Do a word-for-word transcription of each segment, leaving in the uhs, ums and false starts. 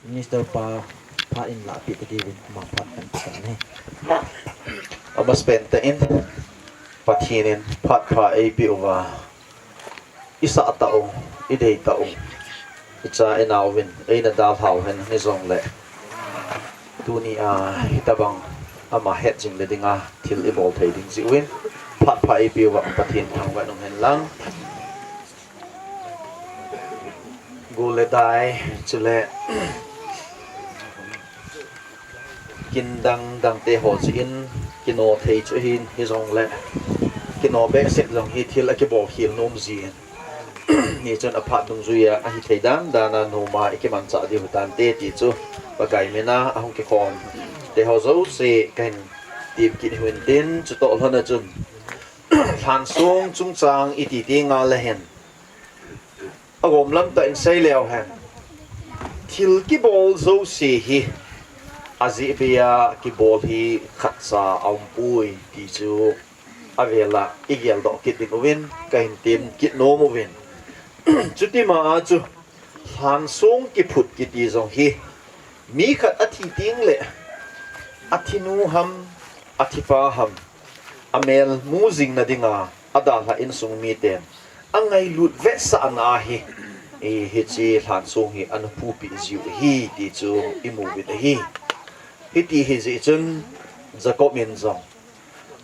Minister pa pha in la pi ta di vin ma pha kan ta ni. Amas pen ta in Pathian in phat pha ei pi uva. I sah ta u, i dei ta u. I cha i nau vin ei na dal hau hen ni zong le. Tuni a hitabang ama het jing le dinga thil i bol thei ding zi uin phat pha ei pi uva Pathian thang va nung hen lang. Gu le dai chule kin dang dang te ho chi in kino thei chu hin hi zong le kino be set zong hi thil a kibol khil nom zi in. Ni chun a phat dungzui a, a hi thei dan dan a numa i kiman cha di hutan te ti chu Pakai mina a hung kikhom te ho zo se kan tim kit huin tin chu to lhon a chun Hlan sung chungchang i ti ti nga le hen. A gom lam ta in sei leo hen. Thil kibol zo si hi. A zi bia kibol hi khat sa a um pui ti chu a vela i gel doh kit ding uvin ka hin tim kit nom uvin. Chuti ma a chu Hlan sung kiphut kiti zong hi mi khat a thi ting le a thi nu ham, a thi pa ham, a mel mu zing na dinga a dalha insung mi ten a ngailut vetsahna hi i hi chi hlan sung hi an phupi ziu hi ti chu i mu vit ahi. Hiti hi zi chun Jacob in zong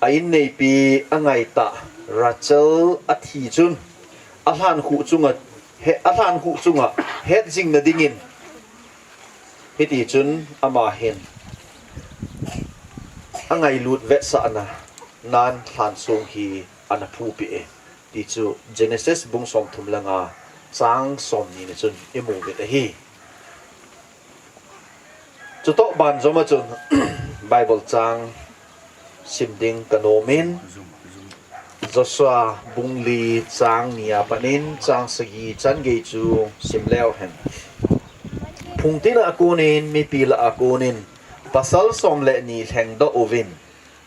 a in neipi a ngaita Rachel a thi chun a hlan khu chunga he a hlan khu chunga het zing na dingin hiti chun ama hin a ngailut vetsahna nan hlan sung hi ana phupi e ti chu Genesis bung som thum langa chang som ni na chun i mu vit ahi. Chutoh ban zoma chun Bible chang sim ding ka nomin Joshua bung li chang ni a panin chang sagi chan gei chu sim leo hen. Phungtin a kunin mipi la a kunin pasal som le ni lheng doh uvin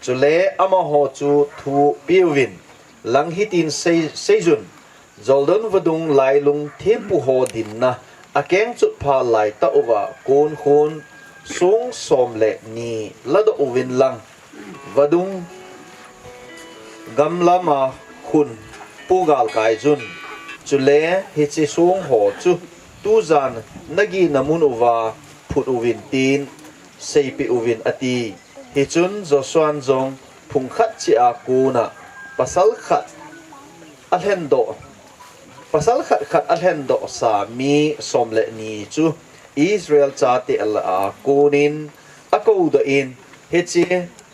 chule amaho chu thu piuvin lang hitin sei seijun Jordan vadung lailung thempu ho dinna a keng chut pha lai ta uva kun khun sung som le ni la doh uvin lang vadung gamlama khun pu gal kai jun chule hichi sung ho chu tuzan nagi na mun uva phut uvin tin seipi uvin ati. Hichun Joshua zong phung khat chia kuna pasal khat a lhen doh pasal khat khat a lhen doh sa mi som le ni chu Israel chate la a kunin a ko doh in hichi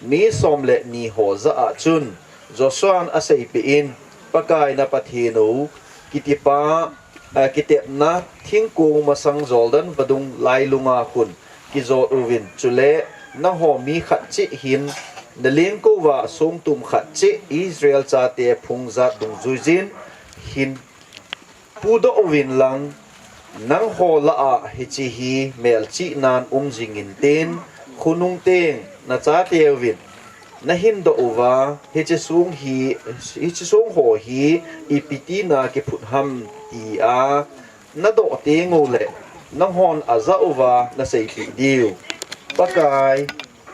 mi som le ni ho za a chun Joshua a seipi in Pakai na Pathian u kitipa a kitepna thingkung masang Jordan vadung lailunga khun kijot uvin chule na ho mi khat chih hin na lengkova sungtum khat chih Israel chate phung zat dungzui zin hin pudoh uvin lang nang ho la a hichi hi melchih nan um zingin tin khunung teng na chate uvin na hin doh uva hichi sung hi hichi sung ho hi ipi tina kiphut ham ti a na doh teng u le na hon a za uva na seipi diu Pakai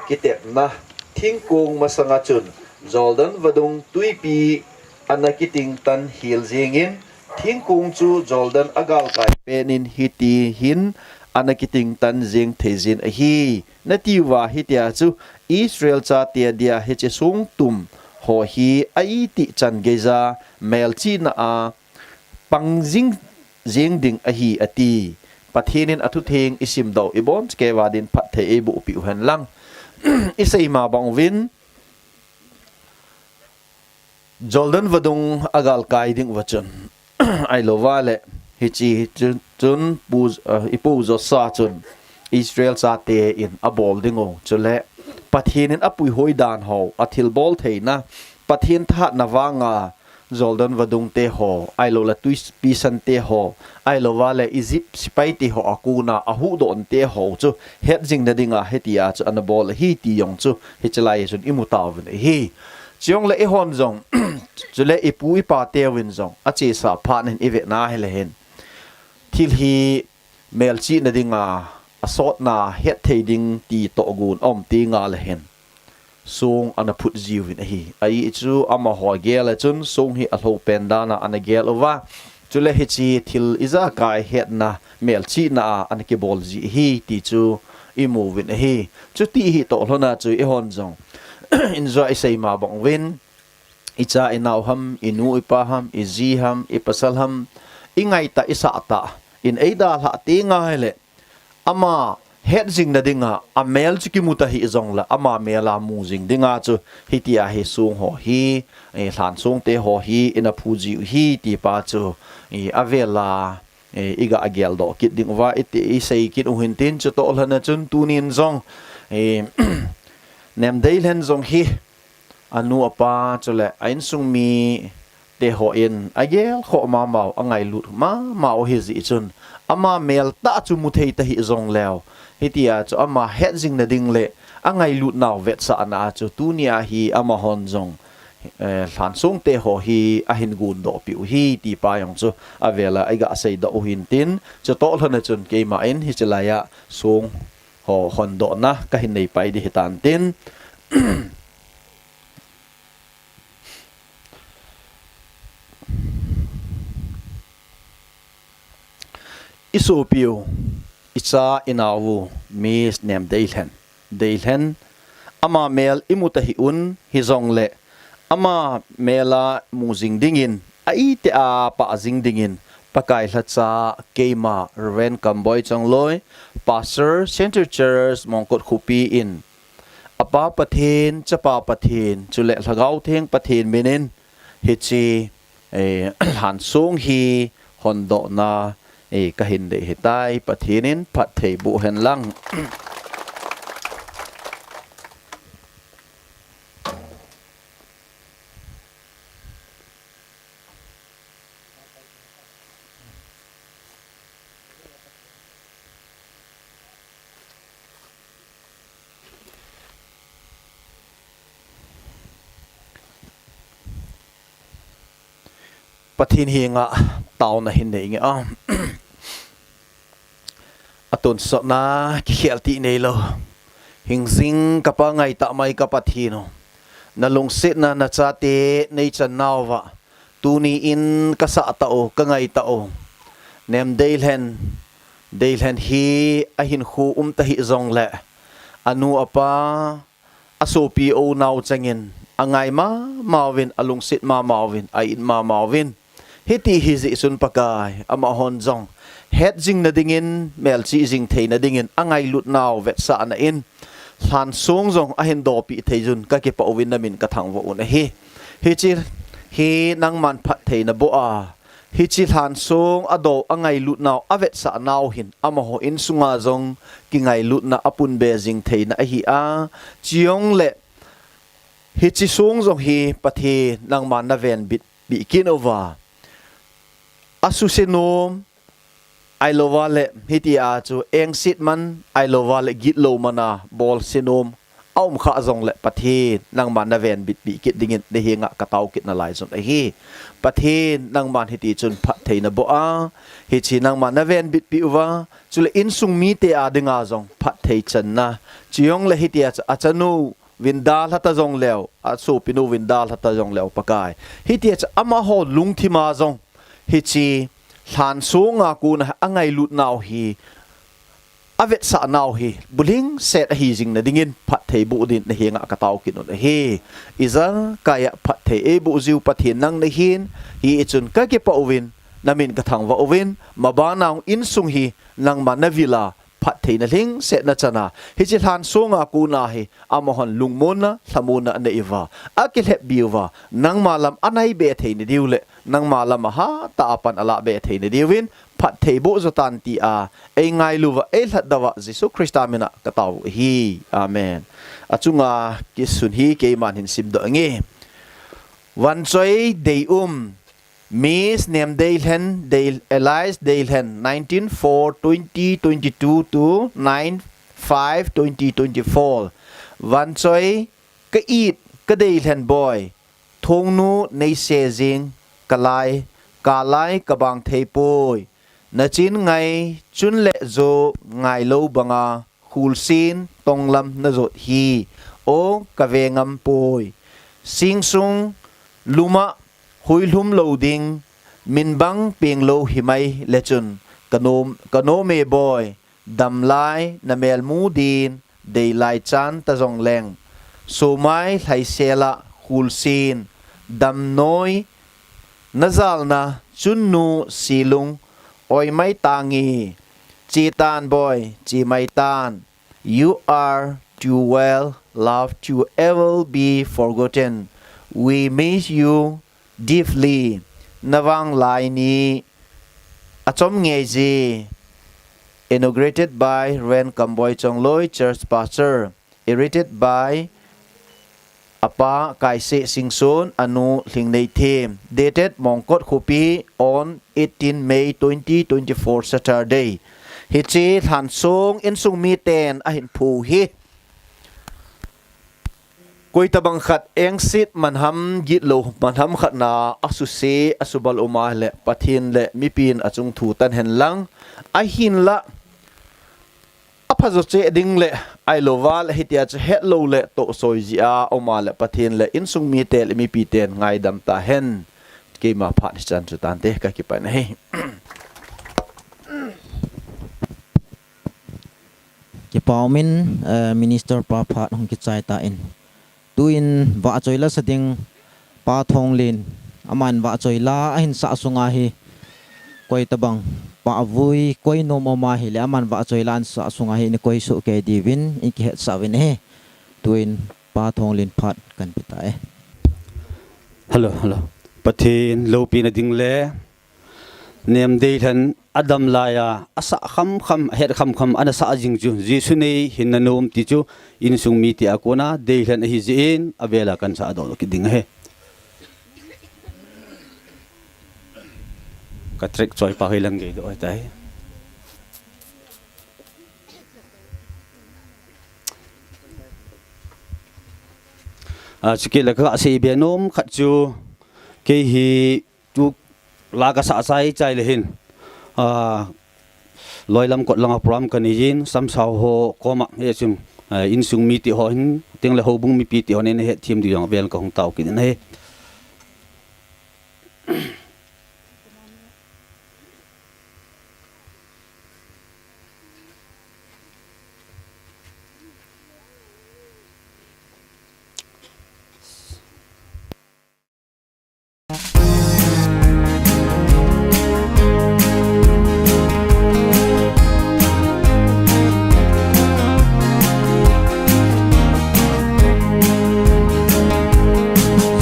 kitepna thingkung masanga chun Jordan vadung tuipi ana kiting tan hil zingin thingkung chu Jordan a galkai penin hiti hin ana kiting tan zing thei zin ahi. Na tiuva hitia chu Israel chate dia hichi sung tum ho hi a iti chan geiza melchihna a pang zing zing ding ahi ati. Pathian in a thutheng i sim doh i bon keva din phat thei ei buh piu hen lang. I seima bang uvin Jordan vadung a galkai ding uva chun ai lova le hichi chun, chun pu, uh, i pu Joshua chun Israel chate in a bol ding u chule Pathian in a puihoi dan ho a thilbol theina Pathian thahatna vanga Jordan vadung te ho ai lo la tuipi san te ho ai lova le Egypt sipai te ho a kuna a huhdoh te ho chu het zing na dinga hitia chu ana bol ahi ti jong chu hichi lai chun i mu tauvin ahi. Chiong le i hon zong chule i pu i pa teuvin zong a chesa phat nin i ve na hi le hin thil hi melchih na dinga asotna het thei ding ti tohgon aum ti nga le hin song ana phut jiuvin ahi. Ahi chu amaho gel a chun song hi alhopen dan a ana gel uva. Chule hiche thil ijakai hetna melchihna a ana kibol ji ahi ti chu imuvin ahi. Chuti hi toh lhon a chu eihon jong injoi isei ma bang uvin, icha inau ham, inu ipa ham, iji ham, ipasal ham, ingaita isahta in eidalhah ti nga hile ama het jing nadinga amel chu kimu tahih jongle ama mel a mu jing dinga chu hitia hi song ho hi, eh, lhan song te ho hi ina phu jiu hi ti pa chu, eh, avel a, eh, iga geldoh kit ding uva iti isei kit u hintin, chutoh lhon a chun tunin jong, eh, Nemdeilhen jong hi anu apa chule a insung mi te ho in agel khoh mamau, angailut mamau ahi jeh chun ama mel tah chu mu thei tahih jongleu, hitia chu ama het jing nading le angailut nau vetsahna a chu tunia hi amahon jong, eh, lhan song te ho hi ahin gondoh piu hi ti pa jong chu avel a iga seidoh u hintin, chutoh lhon a chun keima in hiche lai a song ho hondohna kahin nei pai ding hitan tin. Isopiu, icha inau u, Miss Nemdeilhen, Deilhen, ama mel imu tahih un hijongle ama mel a mu jing dingin, a iti a pah jing dingin, Pakai lhacha keima Reverend Kamboi Chongloi, Pastor, Central Church, Mongkot Khopi in, Apa Pathen, Chapa Pathen, chule Lhagao Theng Pathen minin, hiche, eh, lhan song hi hondohna, eh, kahin nei ahitai, Pathen in phatthei boh hen lang. Pathen henga taona hin nei nge a. Atonsotna kikhel ti neilou. Hingjing kapa ngaitah mai ka Pathen u. Na lungsetna nachate neichan nauva tuni in kasah tah u, kangai tah u. Nemdeilhen, Deilhen hi ahinkho um tahih jongle, anu apa, asopi unau chengin, angai mama uvin, alungset mama uvin, a-it mama uvin. Hiti hijeh chun Pakai, amahon jong het jing nadingin, melchih jing thei nadingin, angailut nau vetsahna in, lhan song jong ahin dopi thei jun, kakipah uvin namin kathangvah un ahi. Hiche hi nangman phatthei naboh a, hiche lhan song ado angailut nau, avetsah nau hin, amaho insunga jong kingailutna apunbe jing theina ahi a, chujongle hiche song jong hi Pathen nangman navenbit bih kit uva. Asuse nom, ahilouva le hitia chu engset man, ahilouva le gitlou man a bolse nom aum khah jongle Pathen nangman navenbit bih kit dingin nahenga katao kit nalai jun ahi. Pathen nangman hiti chun phatthei naboh a, hiche nangman navenbit peh uva, chule insung mite a dinga jong phatthei channa, chujongle hitia chu achanu vin dalha ta jongleu, asopinu vin dalha ta jongleu Pakai, hitia chu amaho lungthima jong hiche lhan songa kona angailut nau hi, avetsah nau hi bulhingset ahi jing nadingin phatthei boh din nahenga katao kit un ahi. Ijakai a phatthei eiboh jiu Pathen nang nahin, hichun kakipah uvin, namin kathangvah uvin, mabanna insung hi nangma navil a, phattheina lhingset nachan a, hiche lhan songa kona hi amahon lungmonna, lhamonna anei uva, akilhep be uva, nangma lam anaibe thei nadiu le nangma lam a hatah a pan alahbe thei nadiuvin phatthei boh jotan tia eingailu uva, eilhatdoh uva, Jesu Christa mina katao u ahi. Amen. Achunga kisun hi keiman hin simdoh inge. Vanchoi Deium, Miss Nemdeilhen, Deil-, alias Deilhen, nineteen four twenty twenty-two to nine five twenty twenty-four. Vanchoi, ka-it, ka Deilhen boi, Thongnu neise jing, kalai, kalai kabang theipoi. nachin ngai chun le jo ngailou banga khulsin tonglam najot hi, o kave ngam poi. Singsung luma huilhum lou ding, min bang peng lou himai le chun, kanom, kanome boi, damlai namel mu din, deilai chan ta jong leng, somai lhaisela khulsin, damnoi, najalna chunnu silung, oi mai tangi, chi tan boi, chi mai tan. You are too well loved to ever be forgotten. We miss you deeply. Navang lai ni achom ngei ji. Inaugurated by Rev Kamboi Chongloi, Church Pastor. Edited by Apa Kaise Singson, Anu Lhingnei Them. Dated Mongkot Khopi on eighteen May twenty twenty-four, Saturday. Hiche lhansong insung miten ahin phu hi. Koitabang khat engsit manham, gitlou manham khat na asuse, asubal uma le Pathen le mipin achung thu tan hen lang. Ahinla, aphajo cheh ding le, ahilouva le hitia chu hetlou le tohsoi jia uma le Pathen le insung mite le mipiten ngaidam tahen. Keima phat hichan chu tante, kakipah e. Kipa umin, eh, Minister pa phat hung kichai tan. Tuin vahchoi la sa ding Pa Thonglen, aman vahchoi la ahin sah sunga hi, koitabang pahvui, koi nom um ahile, aman vahchoi la ahin sah sunga hi, nei koi soh kei diuvin, nei kihetsah uvin ahi. Tuin Pa Thonglen phat kahin pe tai. Hello, hello. Pathen loupina ding le, nem deilhen adam laiya, asah khamkham, ahet khamkham, ana sah jing chu, Jesu nei hinna nom ti chu, insung mite a kona, deilhen ahi jeh in, avela kahin sah doh kit ding ahi. Ka track choi pa hi lang gei doh tai. A, chukit le kasei be nom khat chu, kei hi, tu la kasah chai chai le hin, a, loilam kot langa program kanei jin, samsau ho koma, hichun, a, insung mite ho hin, teng le houbung mipi te ho nei hethem diu jong vel kahung tao kit in ahi.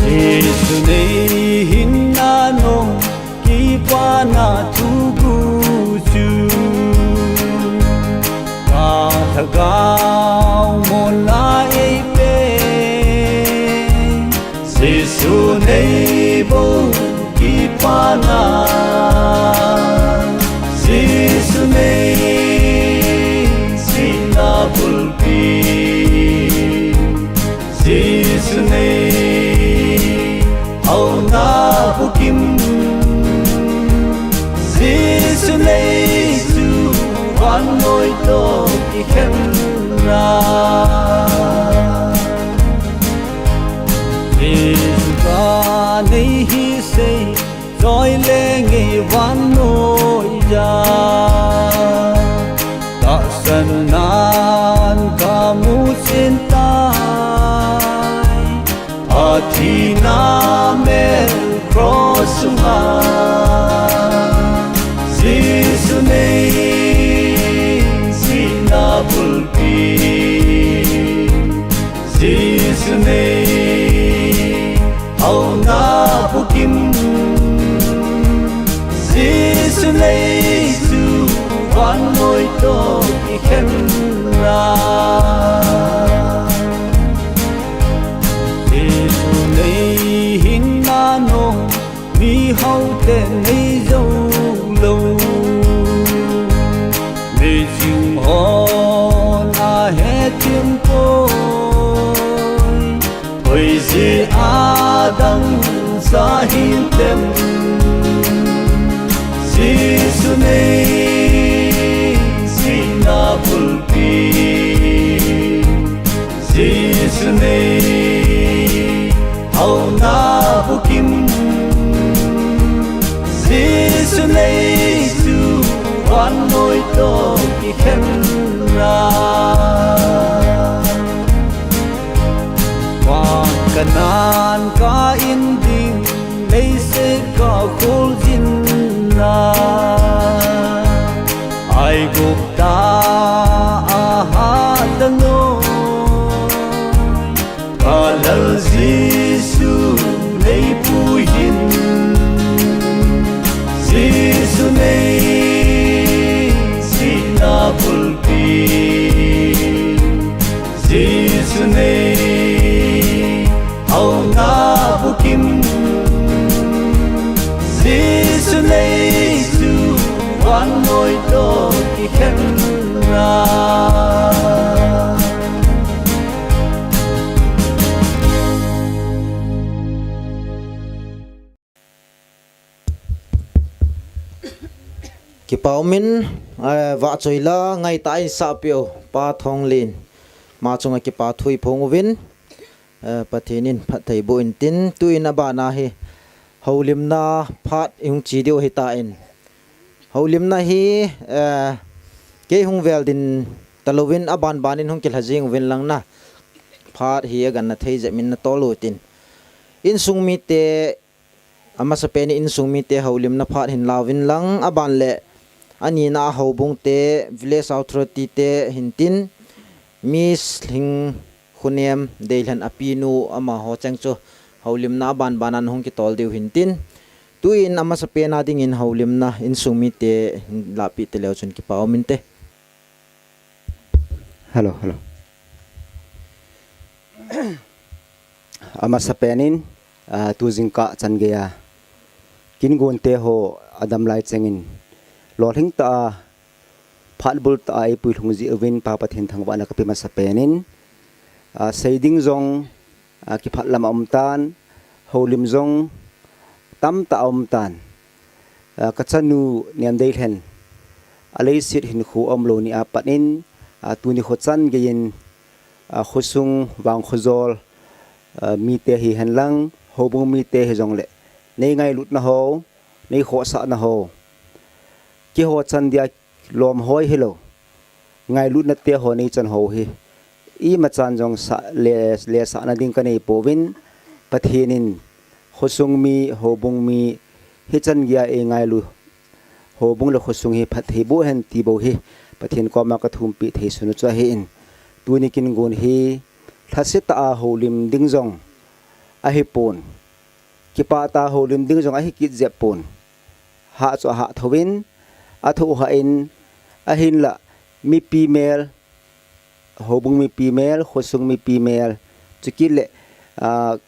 Jesu nei hinna nom kipana thuguh chu, ka lhagao mona eipe. Jesu nei bou kipana, Jesu nei sihna bulpi, Jesu nei haona bukim, Jesu nei chu vannoi toh kikhenna. Jesu ka nei hi sei, choi le ngei vannoija, tahsan nan kamu chin tai. Athina mel cross sunga, Jesu nei sihna bulpi, Jesu nei haona bukim, Jesu nei chu vannoi toh kikhenna. Jesu nei hinna nom, mihao ten nei jou lou, miching hon ahethem poi. Koi jeh a dangchah hintem, Jesu Jesu nei sihna bulpi, Jesu nei haona bukim, Jesu nei chu vannoi toh kikhenna. Vang kanan ka in ding, leiset ka kholjinna. Aigupta a hatah noi, ka Lal Jesu nei puiyin. Jesu nei sihna bulpi, Jesu nei haona bukim, Jesu nei chu vannoi toh kikhenna. Kipa umin, eh, vahchoi la ngaitah a eisahpeh u Pa Thonglen, ama chunga kipa thu iphong uvin, eh, Pathen in phatthei boh in tin, tuin abana hi houlimna phat ihung che diu ahitan. Houlimna hi, eh, kei hung vel ding talouvin abanban in hung kilha jing uvin lang na, phat hi aganna thei jep in natol utin. Insung mite, amasapen in insung mite houlimna phat hin lauvin lang, aban le anina a houbung te, village authority te hin tin, Miss Lhingkhonem Deilhen a pinu amaho cheng chu houlimna abanban a nahung kitol diu hin tin, tuin amasapen a dingin houlimna insung mite hin lahpeh taleu chun kipa umin te. Hello, hello. Amasapen in, ah, tu jingkah chan geiya kin gon te ho adam lai chengin lolhing tah a, phat bul tah a eipui lhung jeh uvin Pa Pathen thangvahna kapeh masapen in, ah, sei ding jong, ah, kiphat lam aum tan, houlim jong tamtah aum tan. Ah, ka chanu Niam Deilhen, a leiset hinkho aum lou ni a pat in, ah, tuni kho chan geiyin, ah, khosung vang khojol, ah, mite hihen lang, houbung mite hijongle, nei ngailutna ho, nei khohsahna ho, keiho chan dia lom hoi hilou, ngailutna te ho nei chan ho hi, imachan jong sa le, lesahna ding kanei pouvin, Pathen in khosung mi, houbung mi, hichan geiya eingailu houbung le khosung hi phatthei boh hen ti bou hi Pathen koma kathumpeh thei sun u chu ahin. Tuni kin gon hi lhasetah a houlim ding jong ahipon, kipah tah a houlim ding jong ahi kit jep pon. Hah chu ahah thouvin, athoh hah in, ahinlah mipi mel, houbung mipi mel, khosung mipi mel, chukit le, ah,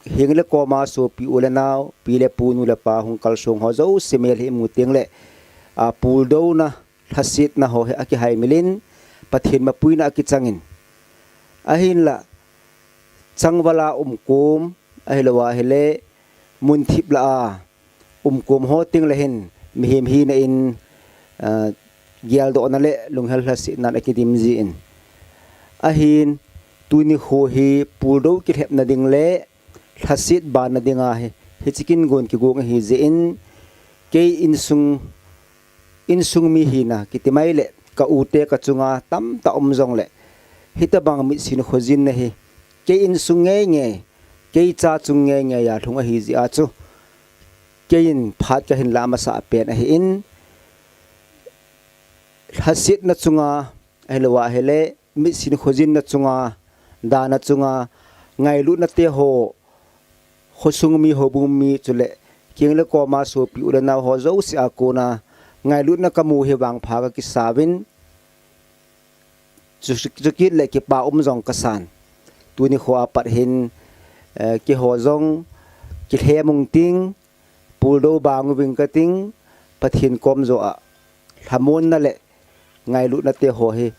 heng le koma sopi u le nao, pi le pu, nu le pa, hung kalsong ho jouse mel hi imu teng le, ah, puldouna, lhasetna ho hi akihaimil in, Pathen mapuina akichang in. Ahinlah, changval a umkom, ahilou ahile, mun thip lah a umkom ho teng le hin, mihem hina in, ah, geldohna le lunghel lhasetnan akidim jin. Ahin, tuni kho hi puldou kilhepna ding le lhaset banna dinga hi, hiche kin gon kigong ahi jeh in, kei insung, insung mi hina kiti mai le, ka u te ka chunga tamtah um jongle, hitobang mitsin khojinna hi, kei insung ngeingei, kei cha chung ngeingei a lhung ahi jeh a chu, keiin phat kahin lah masah pen ahin, lhasetna chunga, ahilou ahile, mitsin khojinna chunga, dana chunga, ngailutna te ho, khosung mi, houbung mi, chule, keng le koma sopi u le nao ho jouse a kona, ngailutna kamu hi vangpha kakisauvin, chu, chukit le kipa um jong kasan. Tuni kho a pat hin, eh, keiho jong, kilhem ung ting, puldou bang uving kating, Pathen kom joh a, lhamonna le, ngailutna te ho hi,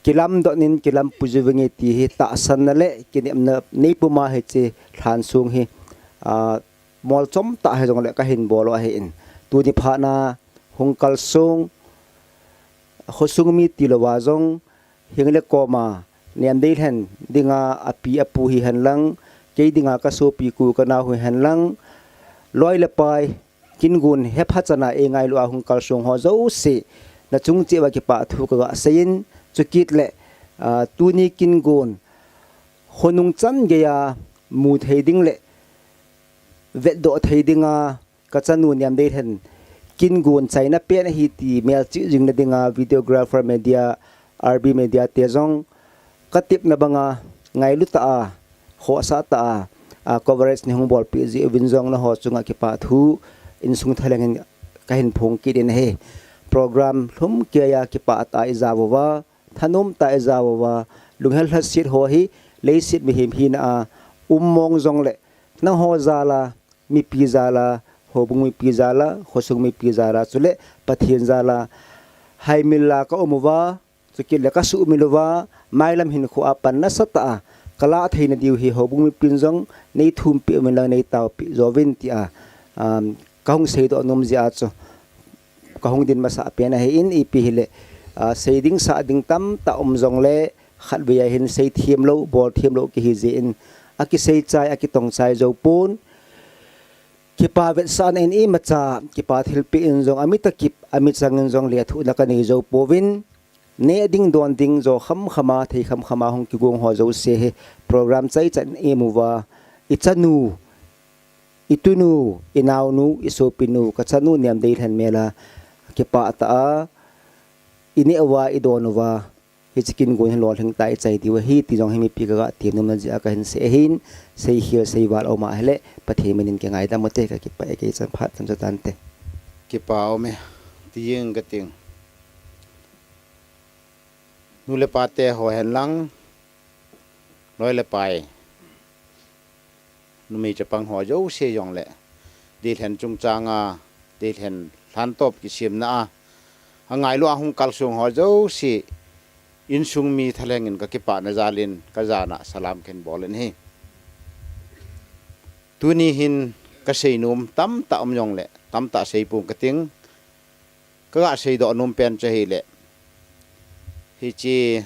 kilamdot in kilampui jiuving e ti hi, tahsanna le, kinepna neipum a hiche lhansong hi, ah, molchom tah hijongle kahin bol u ahin. Tuni phat na, hung kalsong, khosung mi tilouva jong, hing le koma, niam dei lhen dinga api apu hihen lang, kei dinga kasopi ku kanao hihen lang, loi le pai, kin gon hepha chana eingailu a hung kalsong ho jouse, nachung cheh uva kipah thu kaga seiyin, chukit le, ah, tuni kin gon, khonung chan geiya, mu thei ding le, vetdoh thei dinga, kachanu niam dei lhen, kin gon chaina pen ahi ti melchih jing na dinga, videographer media, R B media te jong, katepna banga, ngailu tah a, khohsah tah a, a, coverage nei hung bolpeh jeh uvin jong nangho chunga kipah thu, insung thalheng in kahin phong kit in ahi. Program lhum keiya kipah tah a ijao uva, thanom tah a ijao uva, lunghel lhaset ho hi, leiset mihem hina a, um mong jongle, nangho jal a, mipi jal a, houbung mipi jal a, khosung mipi jal a, chule Pathen jal a, haimil a kaum uva, chukit le kasuhmil uva, mailam hinkho a pan nasatah a, kalah theina diu hi houbung mipin jong, nei thumpeh uvin lang nei taopeh jouvin tia, um, kahung seidoh nom jeh a chu, kahung din masah pen ahin, ipi hile, ah, sei ding sah ding tamtah um jongle, khatvei a hin seithem lou, bolthem lou kihi jeh in, akiseichai, akitongchai jou pon, kipa vetsahna in imacha, kipa thilpeh in jong ami takip, ami chang in jong lethuhna kanei jou pouvin, neh ding don ding jo khamkhama, thei khamkhama hung kigong ho jouse hi, program chaichan in imu uva, ichanu, itunu, inaonu, isopinu, kachanu niam dei lhen mel a, kipah tah a, ineh uva, idon uva, hiche kin gon hi lolhing tah a ichai diu ahi ti jong hi mipi kaga tem nomna jeh a kahin sei ahin, seikhel seival aum ahile, Pathen min in kingaidam ute, kakipah e, kei chan phat chan chu tante. Kipa aume, ti jeng kating. Nu le pa te ho hen lang, loi le pai, numei chapang ho jouse jongle, deilhen chungchang a, deilhen lhantop kisemna a, angailu a hung kalsong ho jouse, insung mi thalheng in kakipana jal in, kajana salam kahin bol in ahi. Tuni hin kasei nom tamtah um jongle, tamtah sei pong kating, kaga seidoh nom pen chu ahile, hiche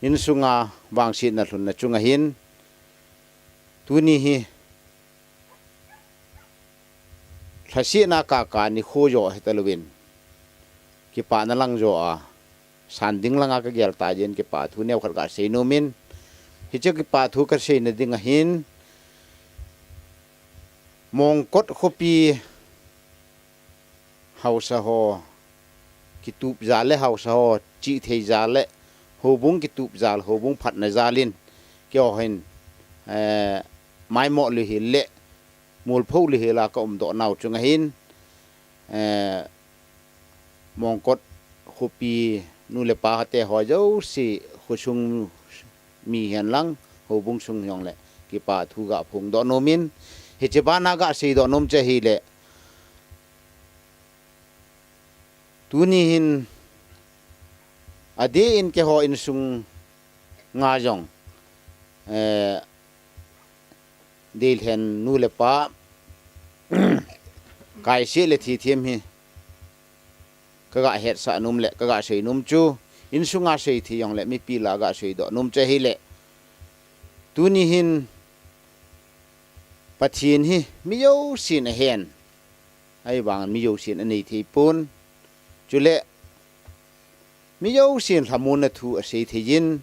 insunga vangsetna lhunna chunga hin, tuni hi, lhasetna kaka nikho jo hitalouvin, kipana lang jo a, san ding langa kagel ta jeh in kipa thu neokhat kasei nom in, hiche kipa thu kaseina ding ahin, Mongkot khopi haosa ho kitup jal le haosa ho chihthei jal le houbung kitup jal, houbung phatna jal in, keiho hin, eh, maimoh lou hel le, molpho lou hel a kaumdoh nau chunga hin, eh, Mongkot khopi nu le pa te ho jouse, khosung mi hen lang, houbung sung jongle, kipa thu ga phongdoh nom in, hiche bana ga seidoh nom chu ahile, tuni hin, adeh in keiho insunga jong, eh, deilhen nu le pa, kaise le thithem hi, kaga hetsah nom le, kaga sei nom chu, insunga sei thei jongle, mipi lah a ga seidoh nom chu ahile, tuni hin, Pathen hi mi jousen ahen, ahivangin mi jousen anei thei pon, chule mi jousen lhamonna thu asei thei in,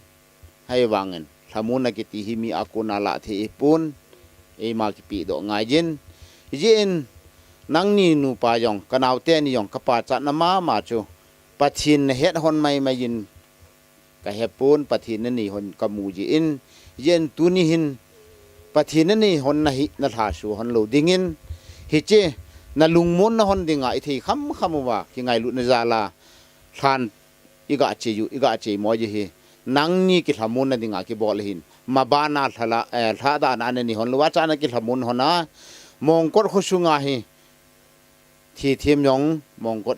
ahivangin lhamonna kiti hi mi a kona lah thei ahipon, eima kipehdoh ngai in, hijeh in nangni nupa jong, kanaote ni jong, kapachatna mama chu, Pathen nahet hon maimai in, kahepon, Pathen nanei hon kamu jeh in, hijeh in tuni hin, Pathen nanei hon nahi, nalhasuh hon lou dingin, hiche, nalungmon na hon dinga, ithei khamkham uva, kingailutna jal a, lhan, iga chei u, iga cheimo u hi, nangni kilhamonna dinga kibol ahin, mabana lhala, eh, lhadana nanei hon louva chu nakilhamon hon a, Mongkot khosunga hi, thithem jong, Mongkot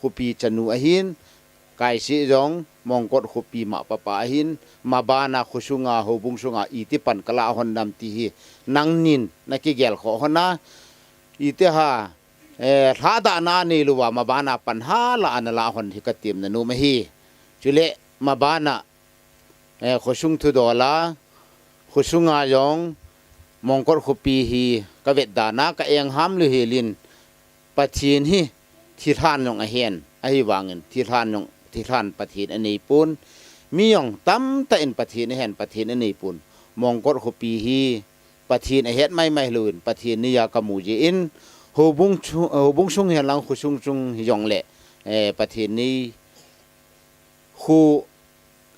khopi chanu ahin, kaise jong, Mongkot khopi mapapa ahin, mabana khosunga, houbung sunga, iti pan kalah hon nam ti hi, nangnin, nakigel khoh hon a, iti ha, eh, lhadahna anei louva, mabana pan hala ana lah hon hi katemna nom ahi. Chule mabana, eh, khosung thudol a, khosunga jong, Mongkot khopi hi kavet dan a ka engham lou helin, Pathen hi thilhan jong ahen, ahivangin thilhan jong, thilhan Pathen anei pon, mi jong tamtah in Pathen ahen, Pathen anei pon, Mongkot khopi hi Pathen ahet maimai louvin, Pathen neiya kamu jeh in, houbung chu, houbung sung hihen lang khosung chung hijongle, eh, Pathen nei kho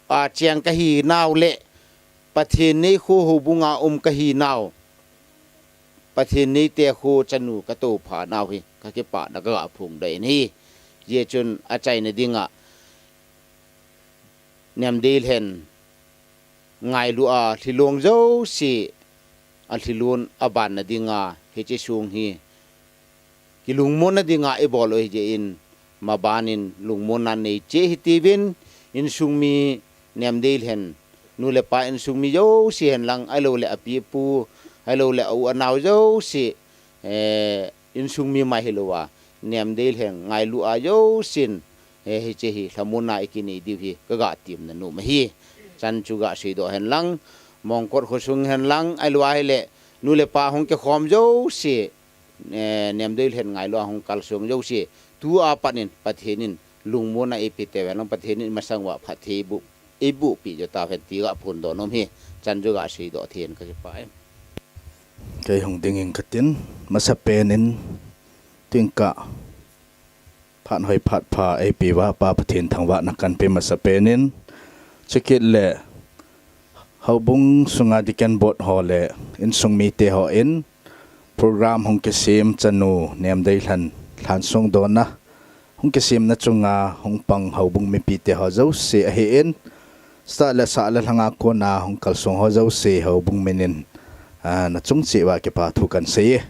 a cheng kahi nau le, Pathen nei kho houbunga um kahi nau, Pathen neite kho chanu katou pha nau hi kakipana kaga phongdoh in ahi. Hijeh chun achaina dinga Niamdeilhen ngailu a lhilong jouse, alhilon abanna dinga hiche song hi kilungmonna dinga ibol u hijeh in, mabanin lungmonna nei cheh hitiuvin, insung mi Niamdeilhen, nu le pa insung mi jouse hen lang, ahilouleh api apu, ahilouleh a u anao jouse, eh, insung mi mai hilouva, Niamdeilhen ngailu a jousen, eh, hiche hi lhamonna ikinei diu hi kaga temna nom ahi. Chan chu ga seidoh hen lang, Mongkot khosung hen lang, ahilou ahile, nu le pa hung kikhom jouse, eh, Niamdeilhen ngailu a hung kalsong jouse, tua pat in Pathen in lungmonna eipeh teu hen lang, Pathen in imasang uva phatthei eiboh, eibohpeh jou tauhen ti ga phondoh nom ahi. Chan chu ga seidoh thei in kakipah e. Kei hung ding ing katin, masapen in, tingkah phat hoi phat pha eipeh uva Pa Pathen thangvahna kahin pe masapen in, chukit le houbung sunga deacon board ho le insung mite hon program hung kisem, chanu Niamdeilhen lhan songdonna hung kisemna chunga hung pang houbung mipite ho jouse ahin, sah le sah le lhanga kona hung kalsong ho jouse houbung minin, ah, nachung cheh uva kipa thu kahin sei e.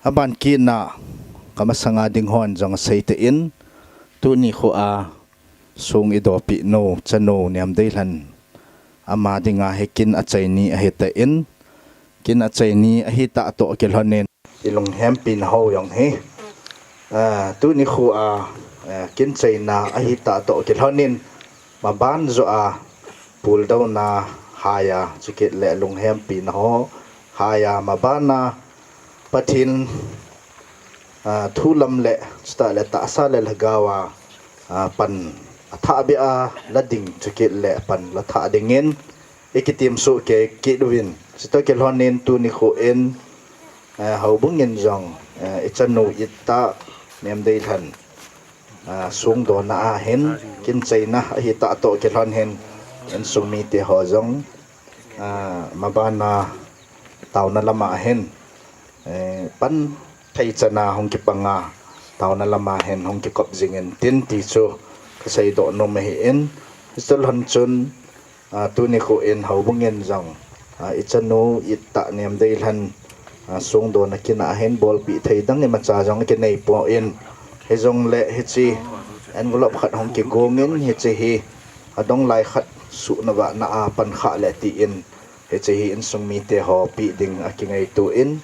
Aban kitna kamasanga ding hon jong asei tan, tuni khoa song idohpeh nu, chanu Niamdeilhen ama dinga hi kin achai ni ahitan, kin achai ni ahitah toh kilhonin, ilunghem pina ho jong hi, ah, tuni khoa, ah, kin chaina ahitah toh kilhonin, maban joh a puldouna haiya, chukit le lunghem pina ho haiya, mabana Pathen, ah, thu lam le, chutah le tahsa le lhagao a, ah, pan athah beh a la ding, chukit le pan la thah dingin ikitem soh kei kit uvin. Chutoh kilhonin tuni khoin, eh, houbung in jong, eh, ichanu ittah Niamdeilhen, ah, songdonna ahin, kin chaina ahitah toh kilhon hin, insung mite ho jong, ah, mabana taona lama hin, eh, pan thei chana hung kipanga, taona lama hin hung kikop jingin tin ti chu kaseidoh nom ahin, hiche lhon chun, ah, tuni khoin houbung in jong, ah, ichanu ittah Niamdeilhen, ah, songdonna kin a hin bolpeh thei dang imacha jong kinei pon, hijongle hiche envelope khat hung kigongin, hiche hi adonglai khat suhna vahna a pan khah le tin, hiche hi insung mite ho peh ding akingaito in,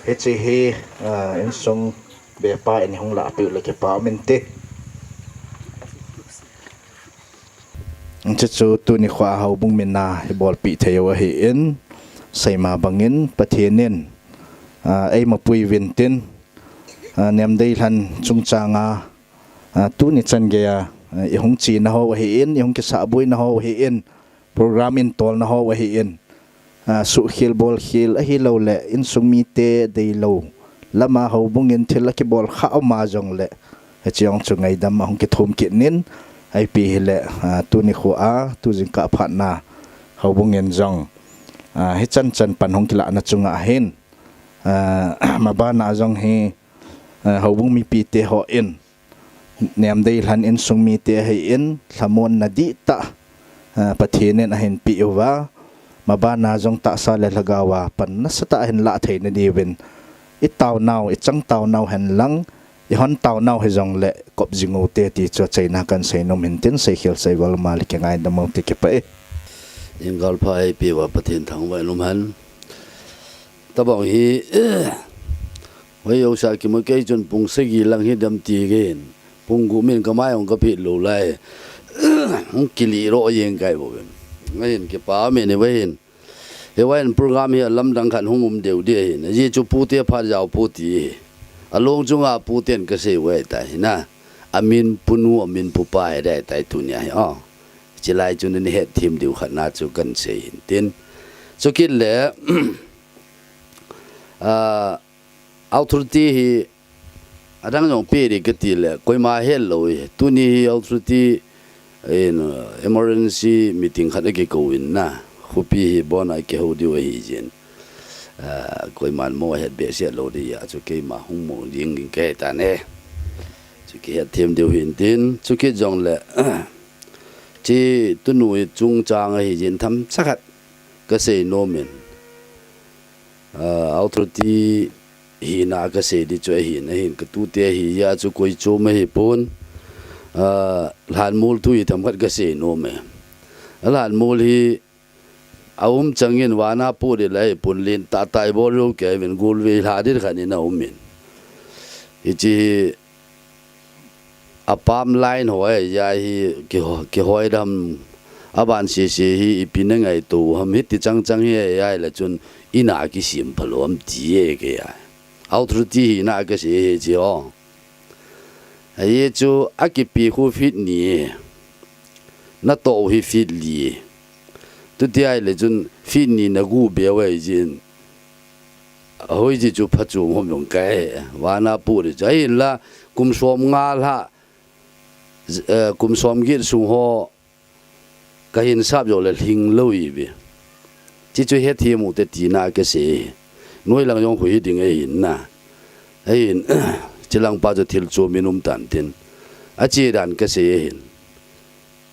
hiche hi, ah, insung bepa in hung lahpeh u le kipa um inte. Chuchu tuni khoa houbung mina ibolpeh thei u ahin, seima bangin Pathen in, ah, eimapui uvin tin, ah, Niamdeilhen chungchanga, ah, tuni chan geiya, ah, ihung chena ho ahin, ihung kisahboina ho ahin, program in tolna ho ahin, ah, suhkhel bolkhel ahilouleh insung mite deilou lama houbung in thil akibol kha uma jongle, hiche jong chu ngaidam ahung kithum kit in, ipi hile, ah, tuni khoa, tu jingkah phatna houbung in jong, ah, hichan chan pan hung kilahna chunga hin, ah, mabana jong hi, ah, houbung mipite hon Niamdeilhen insung mite ahin, lhamonna dihtah, ah, Pathen in ahin peh uva, mabana jong tahsa le lhagao a pan nasatah ahin lah theina diuvin, itaonau, ichang taonau hen lang, ihon taonau hijongle kop jing ute ti chu achaina kahin seinom hintin, seikhel seival ma le kingaidam ute, kipah e. Jingkah pha eipeh uva Pathen thangvah in umhen. Tabang hi, eh, Hoi, Josa Kimu, kei chun pung sagi lang hi dem ti kei hin. Pung gup min kamai ong kapeh lou lai. Hung kili ro jeng kai bou vin. Ahin kipa min e vahin. Hivahin program hi alamdang khat hung um deu di ahin. Ajeh chu pute phat jao pu ti hi. Along chunga puten kasei uve tai hina. Amin punu, amin pupa hi dai tai tunia hi, o. Chilai chun nahet them diu khat na chu kahin sei hin tin. Chukit le, a, authority hi adang jong pe di kati le, koima helou hi. Tuni hi authority in, uh, emergency meeting khat akikou in na. Khopi hi bon a kihou diu ahi jin. Uh, koiman mo het behseh lou di a chu keima hung mo ding in kahe tan e. Chu kihet them diu hin tin, chukit jong le, chi tunu hi chungchang ahi jin themcha khat kasei nom in. Ah, authority hina kasei di chu ahin, ahin katute hi a chu koi chom ahi pon. Ah, lhanmol thu hi themkhat kasei nom e. Lhanmol hi aum chang in vana pu di lai pon len tah tah ibol lou kei vin gol ve lha di khat in aum in. Hichi hi apam line ho e, a hi kiho-, kihoi dam aban sese hi ipi na ngaito ham hiti chang chang hi e, a le chun ina kisem phalou ham ti e kei a. Authority hina kasei hi chi o. Ahi chu akipe khu feet ni. Natoh hi feet li. Tuti a le chun feet ni nagu be uve jin. Ahoi ji chu phachom hom jong kai. Vana pu di chu. Ahinla kum som nga lha, eh, kum som get sung ho kahin sap jo le lhing lou ive. Chi chu hethem u te tina kasei. Noi lang jong hui ding ahin na. Ahin, chilang pa chu thil chom in um tan tin. Achi dan kasei ahin.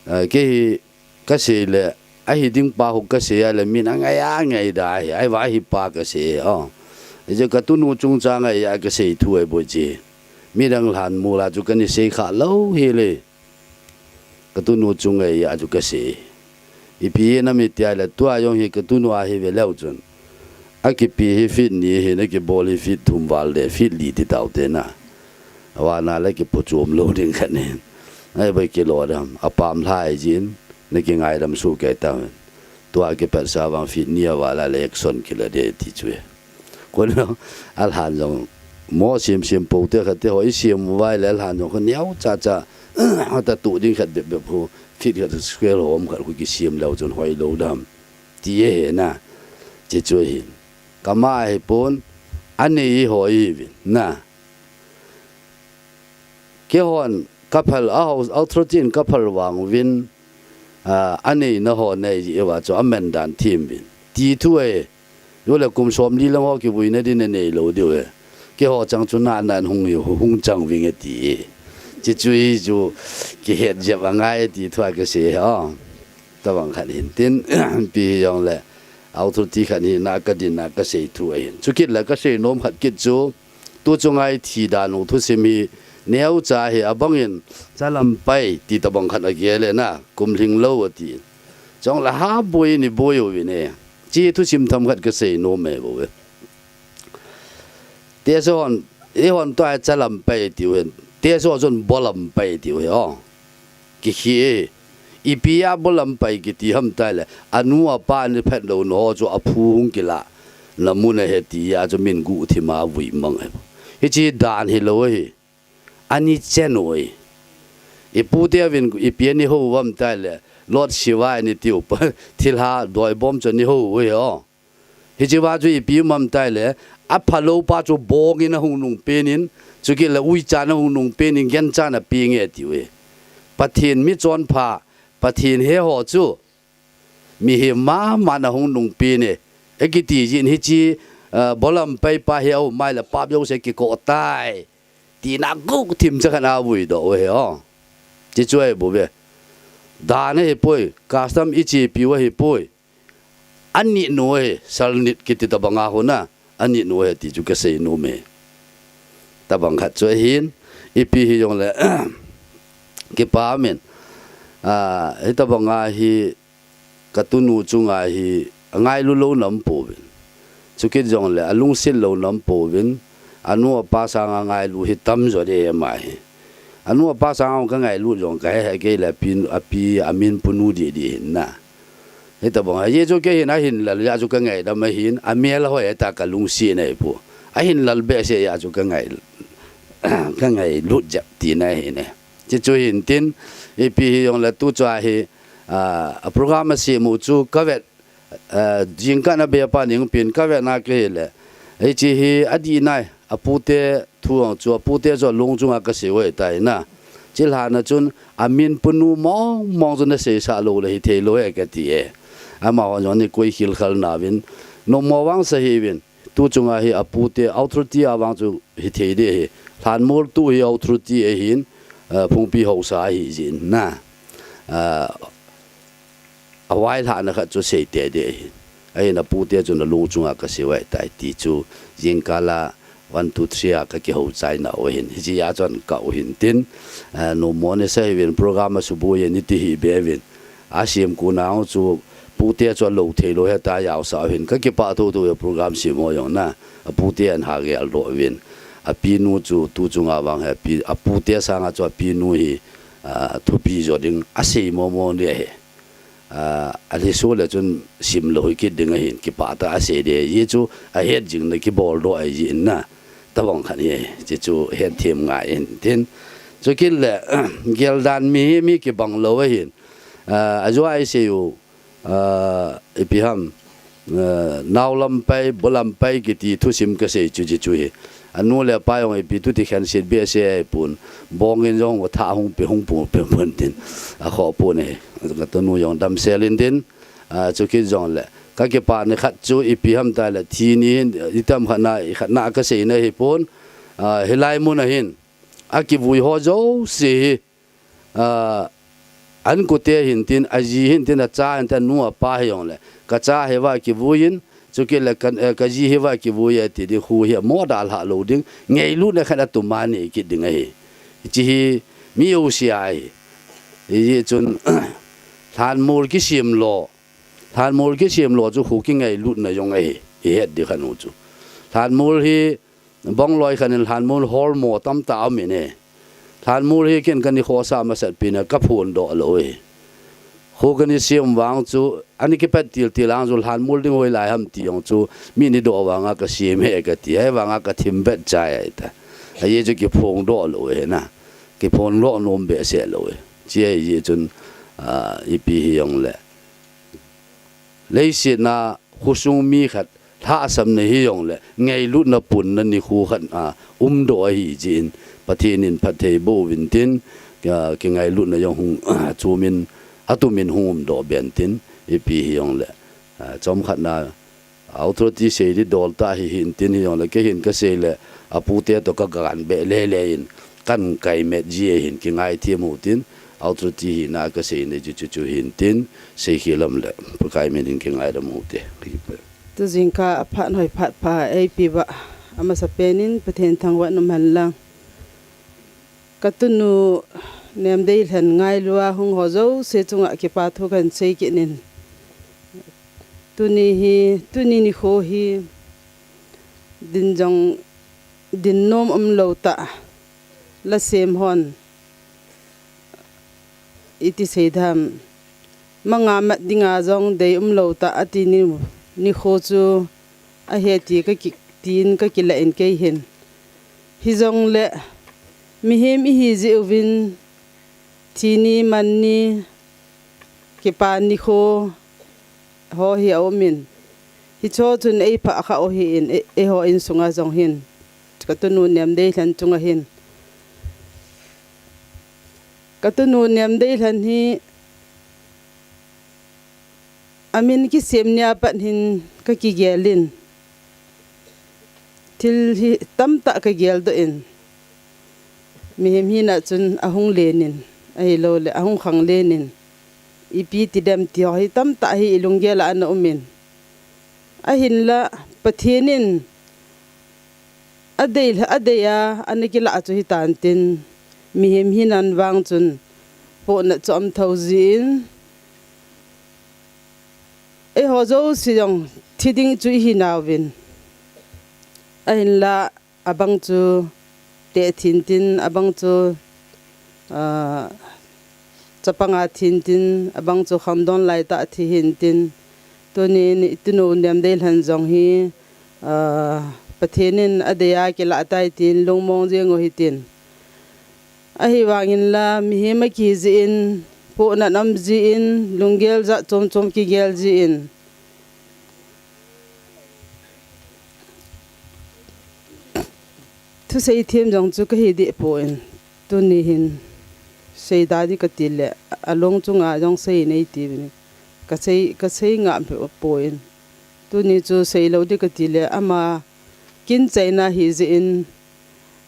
Ah, kei hi kasei le, ahi ding pa hu kasei a le, min angai angai da hi, ahi va hi pa kasei, o. Ije katunu chungchang a kasei thu ahi bou chi. Midang lhanmol a chu kana sei kha lou hi le. Katunu chung a chu kasei. Ipi na mi tia le tua jong hi katunu ahi ve leu chun. Akipe hi feet ni hi na kibol hi feet thum val le feet li ti tau te na. Avana le kiphachom lou ding khat ni. Ahi bai kilo dam, apam lhai jin, na kingaidam su kei ta. Tua kipatsa vang feet ni aval a le action kila de ti chu e. Kon lo, alhan jong, mo sim sim po te khat te ho, i sim vai le alhan jong, ko neo cha cha, hata tu ding khat bep bep ho, feet khat square hom khat ko kisim leu chun hoi lou dam. Ti e he na, chi chu hin. Kama hi pon, anei ho i vin, na. Keihon kaphal, a ho, authority in kaphal vang uvin, a, anei na ho nei ji uva chu amen dan them uvin. Ti thu e, jo le kum som li lang ho kivui na din anei lou diu e. Keiho chang chu na nan hung hi, hung chang ving e ti e. Chi chu hi chu kihet jep angai e ti thu a kasei e, o. Tabang khat hin tin, pi hi jong le, authority khat hi na kadin na kasei thu ahin. Chukit le kasei nom khat kit chu, tu chunga i thi dan u thusim hi, neo cha hi abang in, chalam pai ti tabang khat agel e na, kum lhing lou ati. Chong la ha boi ni boi u vin e. Chi thusim themkhat kasei nom e bou e. Te so hon, i hon tua chalam pai ti u hin. Te so chun bolam pai ti u hi, o. Kikhi e. Ipi a bolam pai kiti ham tai le. Anu apa ni phet lou no chu aphu hung kila. Na mun a he ti a chu min gu thim a vui mang e. Hichi dan hi lou hi. Ani chen u e. Ipu te vin ipi ani ho vam tai le. Lord Shiva ani tiu pa. Thilha doi bom chu ani ho u e, o. Hichi va chu ipi um ham tai le, aphalou pa chu bong in ahung nung pen in, chukit le uicha in ahung nung pen in, genchan ape nge tiu e. Pathen michonpha, Pathen he ho chu, mihem mama in ahung nung pen e. Akiti jin hichi, ah, bolam pai pa hi aum mai le pap jouse kiko tai. Tina gu thim cha khat a vui doh u hi, o. Chi chu ahi bou ve. Dan ahi poi, custom i chepi u ahi poi. Ani nu hi, salnit kiti tabang a hon a, ani nu hi ti chu kasei nom e. Tabang khat chu ahin, ipi hi jong le, kipa min. A, hi tabang a hi, katunu chunga hi, angailu lou nam pouvin. Chukit jong le, alungset lou nam pouvin. anu apa sanga ngailut hi tamjo ding ahi. Anu apa sanga ka ngailut jong kahe, he kei le api, api amin punu didi hin na. Hitabang ahi chu kei hin ahin lal jeh chu ka ngaidam ahin, amel hoi ta ka lungset nahi pu. Ahin lal behseh jeh chu ka ngai, ka ngailut jep tina ahi ne. Chuchu hin tin, ipi hijongle tu chu ahi, a, a program asem u chu ka vet, a, jingkah na be pa ning pin ka vet na kei le. Hiche hi adih nai, apute thu ang chu, apute chu alung chunga ka sei u ahitai na. Chilhah na chun, amin punu mong mong chu na seisah lou le hithei lou e ka ti e. Amaho jong ni koi khilkhal nauvin, nommo vang sa hiuvin. Tu chunga hi apute authority a vang chu hithei ding ahi. Lhanmol tu hi authority ahin, eh, phungpi haosa ahi jin na. Eh, availhahna khat chu seite ding ahi. Ahin apute chun alung chunga ka sei u ahitai ti chu jingkah a one, two, three a ka kihou chai nau ahin. Hiche a chun ka u hin tin, eh, nommo ni sa hiuvin program asuboi e ni ti hih be uvin. Asem kon a chu pute chu alou thei lou hita jaosah u hin ka kipah thotho e program sem ho jong na. Apute ahin ha geldoh uvin. Apinu chu tu chunga vang hi api, apute sanga chu apinu hi, a, thupi jo ding asei momo ding ahi. A, alhiso le chun sim lou hi kit ding ahin kipah tah a asei ding ahi chu ahet jing na kibol doh ahi jin na. Tabang khat hi, chuchu hetthem ngai in tin. Chukit le, geldan mi hi mi kibang lou ahin. A, ajo a isei u, a, ipi ham, a, nao lampai, bu lampai kiti thusim ka sei chu chuchu hi. Anu le apa jong ipi thu ti khen sit behseh ahi pon. Bong in jong thah hung pe hung pu pe pon tin. Akhoh pon e. Ka tunu jong damsel in tin. A, chukit jongle. Ka kipah ni khat chu ipi ham tile thi ni hin, itam khat na, i khat na ka sei nahi pon. A, hilai mun a hin. Akivui ho jouse hi. A, ankote hin tin, aji hin tin, acha hin tin, anu apa hijongle. Ka cha hi va kivui in, chukit le ka, eh, ka ji hi va kivui e ti ding, khu hi amo dalha lou ding, ngailutna khat atum a nei kit ding ahi. Hiche hi mi jouse a ahi. Hijeh chun, lhanmol kisem lo. Lhanmol kisem lo chu khu kingailutna jong ahi. Ihet ding khat u chu. Lhanmol hi Bong loi khat in lhanmol holmo tamtah aum in e. Lhanmol hi ken ka nikho sa masat pi na ka phondoh lou e. Khu ka ni sem vang chu, ani kipat til til ang chu lhanmol ding hoilai ham ti jong chu, mi ni doh vanga ka sem e ka ti, hivanga ka thim bet chai ahi ta. Ajeh chu kiphongdoh lou e na. Kiphondoh nom behseh lou e. Hiche ahi jeh chun, a, ipi hijongle. Leiset a khosung mi khat lhahsamna hijongle, ngailutna punna nikho khat a umdoh ahi jeh in, Pathen in phatthei boh uvin tin, a, kingailutna jong hung, a, chom in, atum in hung umdoh ben tin, ipi hijongle, a, chomkhat na authority sei ding dol tah hi hin tin hijongle, kei hin ka sei le, apute toh ka gan beh lele in, kan kai met ji ahin, kingaithem u tin, authority hina ka sei na chu chu chu hin tin, seikhel lam le, Pakai min in kingaidam u te. Tu jingkah aphat hoi phat pha eipe uva, amasapen in Pathen thangvah in um hen lang. Ka tunu Nemdeilhen ngailua hung ho jouse chunga kipa thu kan sei kit in. Tuni hi, tuni nikho hi, din jong, din nom umlou tah, la sem hon, iti sei dam, manga mat dinga jong dei umlou tah, ati ni, nikho chu, ahi ti ka ki, tin ka kilah in kei hin. Hijongle, mihem ihi jeh uvin, thi ni, man ni, kipa nikho, ho hi aum in. Hicho chun eipha kha u hi in, e, eiho insunga jong hin. Ka tunu Nemdeilhen chunga hin. Ka tunu Nemdeilhen hi amin kisem nia pat hin ka kigel in. Thil hi tamtah ka geldoh in. Mihem hina chun ahung len in, ahilou le, ahung khang len in. Ipi ti dem ti ho hi tamtah hi ilunggel a ana um in. Ahinla, Pathen in, adei, adei a, ana kilah chu hitan tin, mihem hinan vang chun, pohnat chu aum tho jin, eiho jouse jong, thi ding chu ihi nauvin. Ahinla, abang chu teh thintin, abang chu, ah, chapanga thintin, abang chu khangdon laitah thi hintin. Tunin itinu Nemdeilhen jong hi, ah, Pathen in adeiya kilah tai tin lungmong jeng u hitin. Ahivangin la mihem akijih in, pohnat um jin, lunggel jat chom chom kigel jin. Thusei them jong chu kahi deh poi. Tuni hin seida di kati le, along chunga jong sei nei ti vin. Kasei, kasei ngah poi. Tuni chu seilou di kati le, ama kin chaina hijeh in,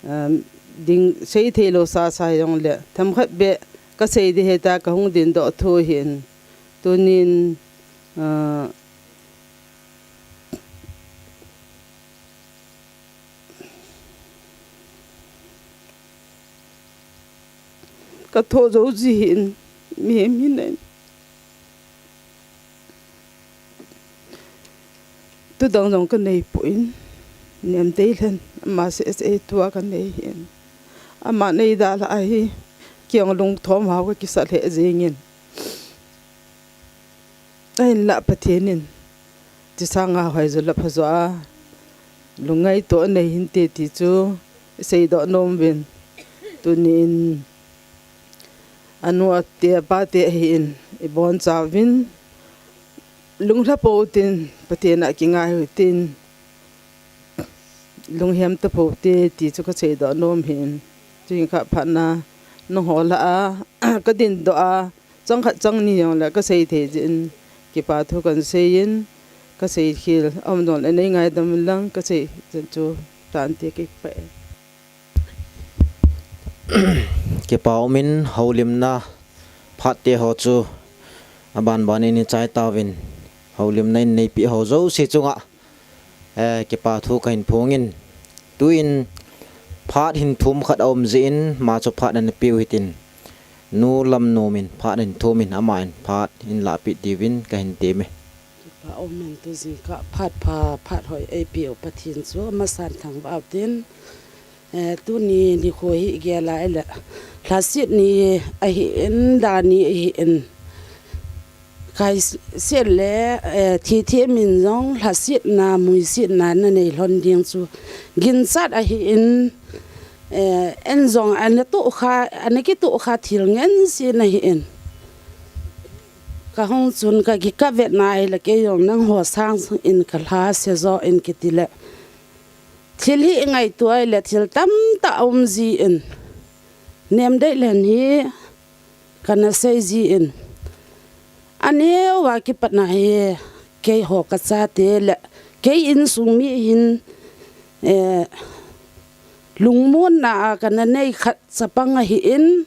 um, ding sei theilou sasa jong le, themkhat beh kasei di hita kahung dingdoh thu hin. Tunin, uh, Katho jou ji hin, mihem hin. Thudang jong kanei poi. Nemdeilhen, ama seh seh tua kanei hin. Ama neida lah ahi, kei jong lungthom hao kakisa lheh jengin. Ahinlah Pathen in, ti sanga hoi jo la pha jo a, lungngaito anei hinte ti chu iseidoh nom uvin. Tunin, anu ate apa te ahin, ibonchauvin, lunglha pou tin, Pathen a kingai u tin, lunghem ta pou te ti chu kaseidoh nom hin. Tuin kha phatna, nangho lah a, kadindoh a, chang khat chang ni jong le kasei thei jin, kipa thu kahin seiyin, kasei khel aum jong le nei ngaidam lang, kasei jin chu tante kipah e. Kipa umin houlimna phat te ho chu aban ban in ichai tauvin, houlimna in neipi ho jouse chunga, eh, kipa thu kahin phongin, tuin phat hin thum khat aum jin, ama chu phat ana peu hitin, Nu Lamnom in phat hin thum in, ama in phat hin lahpeh diuvin kahin teme. Kipa umin tu jingkah phat pha, phat hoi eipeu Pathen chu amasan thangvah tin, eh, tuni nikho hi igel a ahile, lhaset ni ahin, da ni ahin. Kaise le, eh, thi thi min jong lhasetna, muisetna nanei lhon ding chu ginchat ahin, eh, en jong ana tohkha, ana kitohkha thil ngen se nahin. Kahung chun kaki kavetna ahile kei jong nangho sangin kalhase jo in kiti le. Thil hi ingaito ahile thil tamtah aum jin. Nemdeilhen hi kana sei jin. Aneo a kipatna hi keiho kachate le kei insung mi hin, eh, lungmonna a kana nei khat chapang ahin.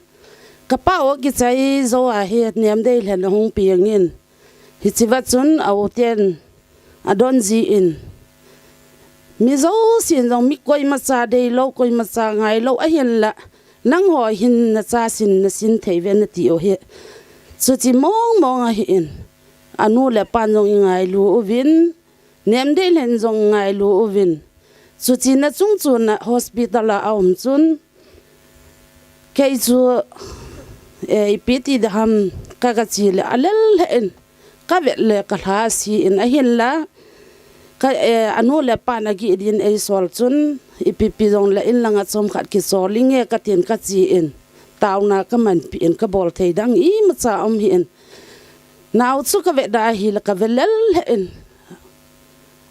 Kapa u kichai jou ahi Nemdeilhen ahung pengin. Hicheva chun a u ten adon jin. Mi jousen jong mi koimacha deilou, koimacha ngailou ahinla. Nangho hin nachasin nasin thei uve nati u hi. Chuche mong mong ahin. Anu le apan jong ingailu uvin. Nemdeilhen jong ngailu uvin. Chuche na chung chun a hospital a aum chun. Kei chu, eh, ipi ti ding ham ka, kache le alel lheh in. Kavet le kalhase in ahinla. Ka, eh, anu le apan agih din eisol chun. Ipi pi jong le in langa chomkhat kisol inge katin kache in. Taona kamanpi in kabol thei dang imacha um hih in. Nao chu kavet da ahile kave lel lheh in.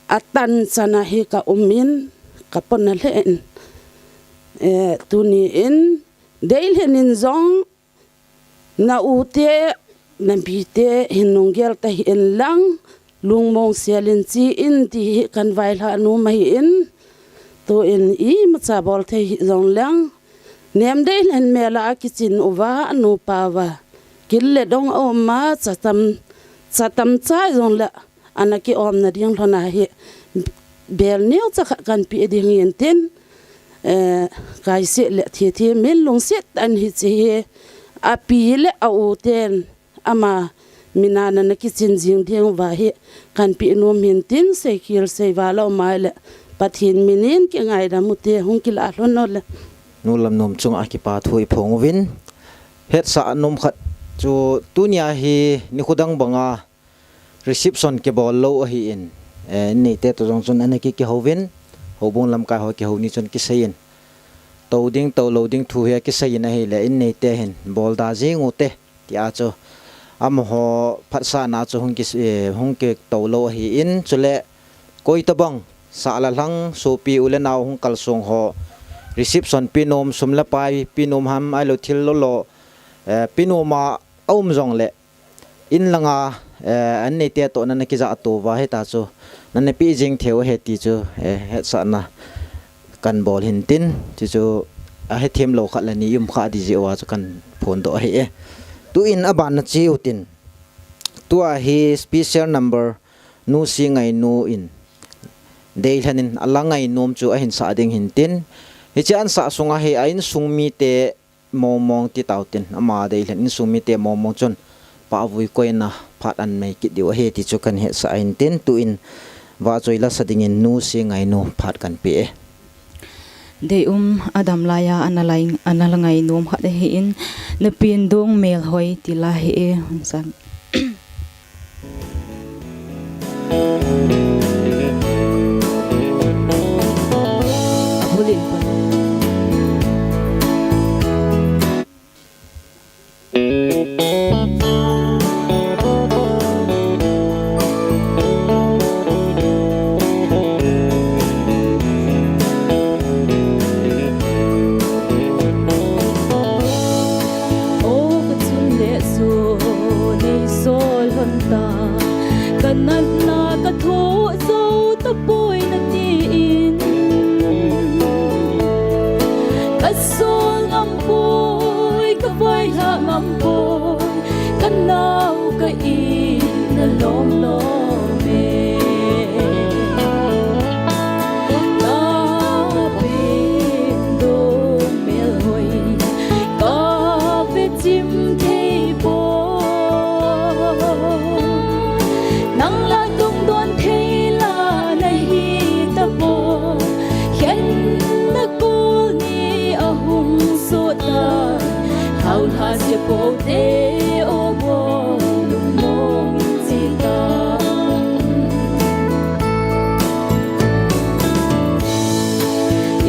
Atan chana hi ka um in, ka pona lheh in. Eh, tuni in, Deilhen in jong, na u te, na pi te, hin lunggel tahih in lang, lungmong sel in che in ti hi kan vaihla nom ahi in. Tu in imacha bol thei hih jong leng, Nemdeilhen mel a kichin uva, anupa uva. Kil le dong a um a, chatam, chatam chai jong le, ana ki-omna ding lhon a hi bel neocha khat kan pe ding in tin, eh, kaise le thi thi min lungset an hiche hi api le a u ten ama min a na kichin jing ding uva hi kan pe nom hin tin, seikhel seival a um a le Pathen min in kingaidam u te, hung kilah lhon un le. Nu Lamnom chunga kipa thu i phong uvin. Hetsah nom khat chu tunia hi nikho dang banga reception kibol lou ahin, eh, in neite toh jong chun ana ki, kihouvin, houbung lamkai ho kihou ni chun kiseiyin, tou ding, tou lou ding thu hi akiseiyin ahile, in neite hin bol da jing u te, tia chu amaho phatsahna chu hung ki, eh, hung kitou lou ahin, chule koi tabang sah le lhang sopi u le nao hung kalsong ho reception pe nom, sum le pai pe nom ham, ahilou thil lolo, eh, pe nom a aum jongle, in langa, eh, an neite toh nana kijah to uva, hita chu nana pe jing thei u ahi ti chu, eh, hetsahna kan bol hin tin, chuchu ahethem lou khat le ni i um kha ding jeh uva chu kan phondoh ahi e. Tuin aban na cheu tin, tua hi special number Nu Singainu in deilhen in ala ngainom chu ahin sah ding hin tin, hiche an sah sunga hi a insung mite mongmong ti tau tin, ama deilhen insung mite mongmong chun pahvui koina phat an mei kit diu ahi ti chu kan hetsah in tin, tuin vahchoi la sa dingin Nu Singainu phat kan pe e. Deium adam laiya ana la, ana la ngainom khat ahin, Na pen dong melhoi ti la hi e, hun san. O ka chun le so nei sol hon ta, ka natna ka thoh jou tapoi na tin. Ka sol ngam poi, ka vaihla ngam poi, ka nao ka in a lom lom e. Ka pen dong melhoi ka ve chim thei poi. Nang la dong don thei la na hi tapoi. Khen na kol ni ahung sot ta. Hau lha se po te o bo lungmong chi ta.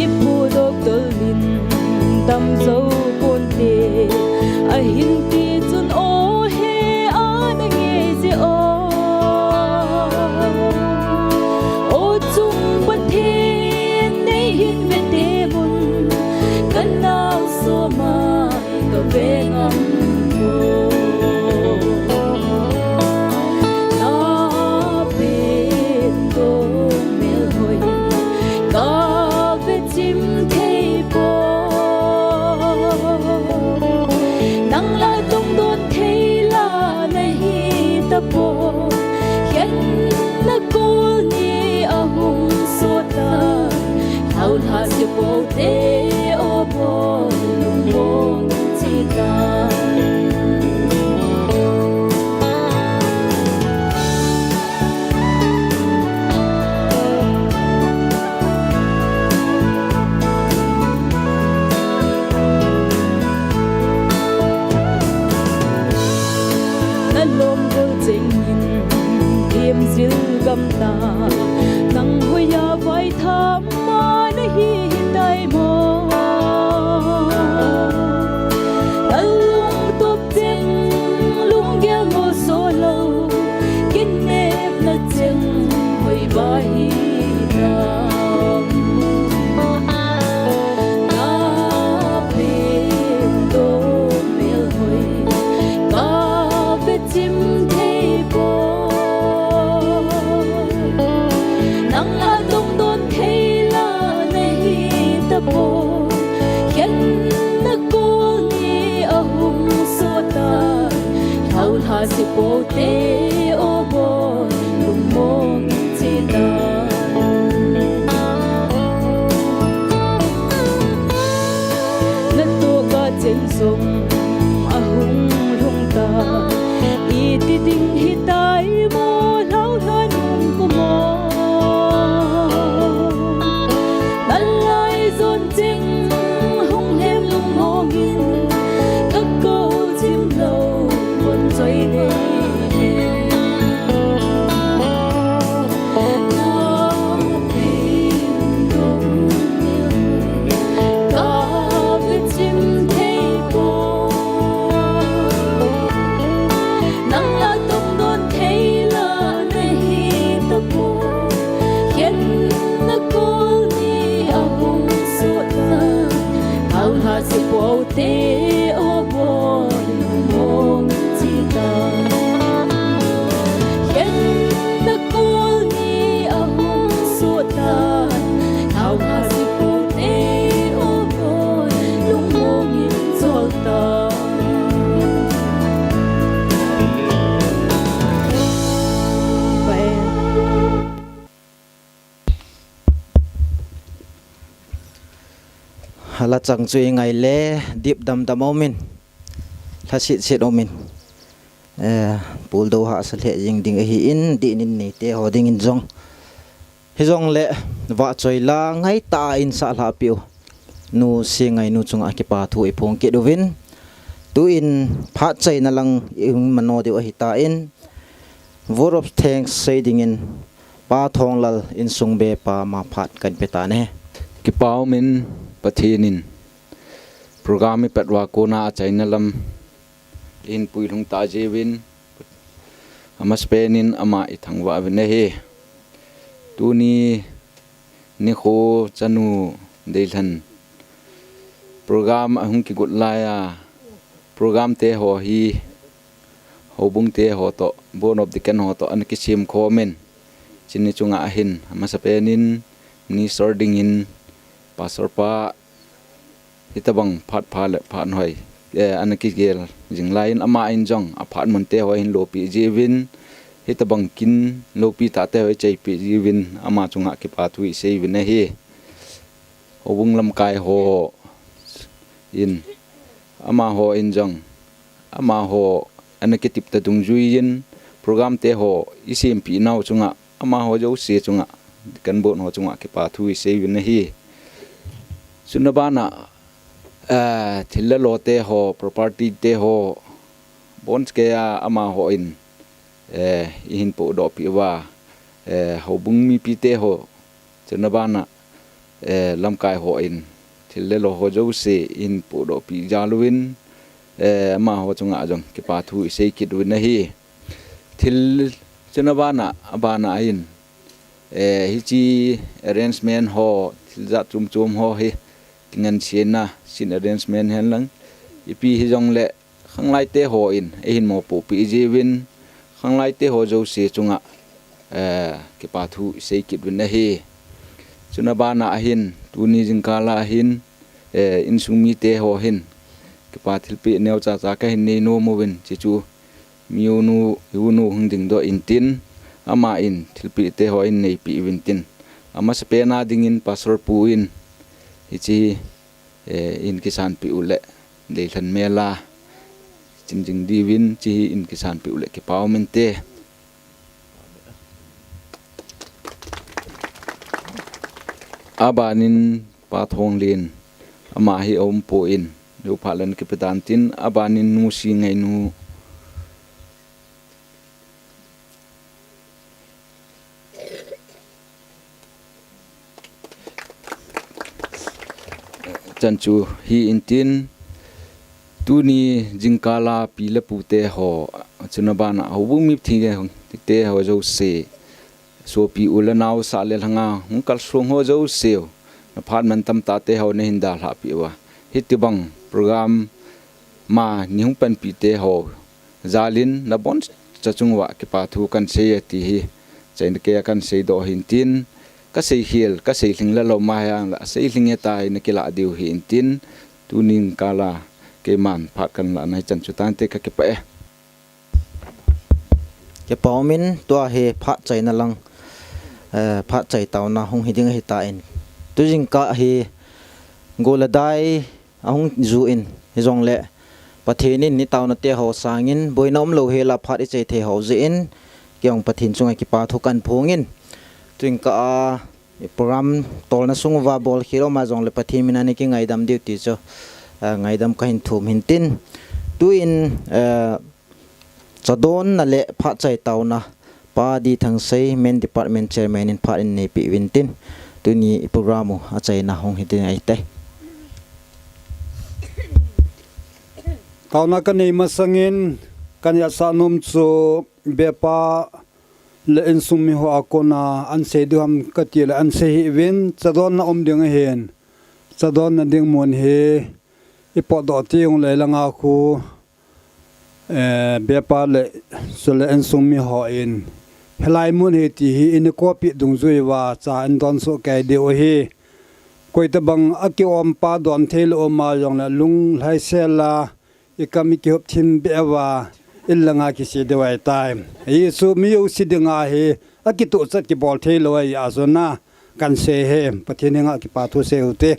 I pu doctor in dam jou ponte, ahin ti chun o he ana ngei je o. O chung Pathen nei hin ve te mun, ka nao soma ka ve ngam poi. Na pen dong melhoi ka ve chim thei poi. Nang la dong don thei la na hi tapoi. Khen na kol ni ahung sot ta. Hau lha se po te o bo lungmong chi ta. Na lom gol cheng in, thiem zil gam ta, nang hoiya vai tham ma na hi tai mo. Na lungtup cheng, lunggel mo so lou, kinepna cheng hoi ba hi tam. Na pen dong melhoi ka ve chim thei poi. Nang la dong don thei la na hi tapoi. Khen na kol ni ahung sot ta. Hau lha se po te o bo lungmong chi ta. Na toh ka chen jong ahung lhung ta. Iti ding hi tai mo, lhau lhan hung ku mo. lachang chu i ngai le dip damdam umin, lhasetset umin, eh, puldo hahsa lheh jing ding ahin, dinin neite ho dingin jong. Hijongle vahchoi la ngaitah a insah lhahpeh u Nu Sengainu chunga kipa thu i phong kit uvin, tuin phat chaina lang i hung mano diu ahitan, vote of thanks sei dingin Pa Thonglal insung bepa ma phat kan pe tan ahi. Kipa umin, Pathen in program i pat uva kona achaina lam i hin puilhung tah jeh uvin, amasapen in ama i thangvah uvin ahi. Tuni nikho chanu Deilhen program ahung kigot laiya, program te ho hi, houbung te ho toh, Board of Deacon ho toh ana kisem khomin, chuni chunga ahin amasapen in minister dingin Pastor pa hitabang phat pha le phat hoi, eh, ana kigel jing laiyin, ama in jong aphat mun te ho hin lopi jiuvin, hitabang kin lopi tah te ho chaipi jiuvin, ama chunga kipa thu i sei uvin ahi. Houbung lamkai ho in, amaho in jong, amaho ana kitep ta dungjuiyin, program te ho i sempi nau chunga, amaho jouse chunga, deacon board ho chunga kipa thu i sei uvin ahi. Chuna bana, eh, thil le lo te ho, property te ho, bonds ke a amaho in, eh, i hin podoh peh uva, eh, houbung mipi te ho, chuna bana, eh, lamkai ho in thil le lo ho jouse i hin podoh peh jal uvin, eh, amaho chunga jong kipa thu i sei kit uvin ahi. Thil chuna bana, abana in, eh, hiche arrangement ho, thil jat chom chom ho hi, kingansena, seat arrangement hen lang, ipi hijongle, khanglai te ho in, eihin mopoh peh jiuvin, khanglai te ho jouse chunga, eh, kipa thu i sei kit uvin ahi. Chuna bana ahin, tuni jingkal a ahin, eh, insung mite ho hin, kipa thilpeh neocha cha kahin nei nom uvin, chuchu, mi unu, i unu hung dingdoh intin, ama in, thilpeh te ho in neipeh uvin tin. Amasapen a dingin Pastor pu in, hiche, eh, i hin kisanpeh u le, Deilhen mel a, chin jing diuvin, hiche hi i hin kisanpeh u le, kipa umin te. Abanin Pa Thonglen, ama hi aum poi, leo phat le ana kipe tan tin, abanin Nu Sengainu. Chan chu hi intin, tuni jingkal a pi le pu te ho, chuna bana houbung mipi te ho jouse, sopi u le nao sah le lhanga hung kalsong ho jouse, na phat mantam tah te ho na hin dalhah peh uva, hitibang program ma nei hung panpi te ho jal in na boncha chung uva kipa thu kan sei e ti hi, chaina keiya kan seidoh ahin tin, ka seikhel, ka seilhing le lou ma hiang la, seilhing e tai na kilah diu hi intin, tuni jingkal a keiman phat kan lahna hi chan chu tante, ka kipah e. Kipa umin, tua hi phat chaina lang, eh, phat chai taona hung hi ding ahitan. Tu jingkah hi gol le dai ahung ju in, hijongle Pathen in nei taona te ho sangin, boina umlou hel a phat i chai thei ho jeh in, kei jong Pathen chunga kipa thu kan phong in, tu jingkah a, i program tolna sung uva bolkhel um a jongle Pathen min a nei kingaidam diu ti chu, eh, ngaidam kahin thum ahin tin. Tuin, eh, chadonna le phat chai taona, Pa D Thangsei, Men Department Chairman in phat in neipeh uvin tin, tuni i program u achaina hung hi ding ahitai. Taona ka nei masangin, ka neisah nom chu, bepa le insung mi ho a kona an sei diu ham ka ti le an sei hih uvin, chadonna um ding ahin, chadonna ding mun hi i potdoh teng uleh langa khu, eh, bepa le, chule insung mi hon, hilai mun hi ti hi i nei kopeh dungjui uva, cha in don soh kei diu ahi. Koi tabang a kiom pa don thei lou um a jongle lunglhaisel a, i kam i kihup thim beh uva, in langa kisei diu ahitai. Hichu mi jouse dinga hi, a kituh chet kibol thei lou ahi a jona, kan sei e, Pathen henga kipa thu sei u te.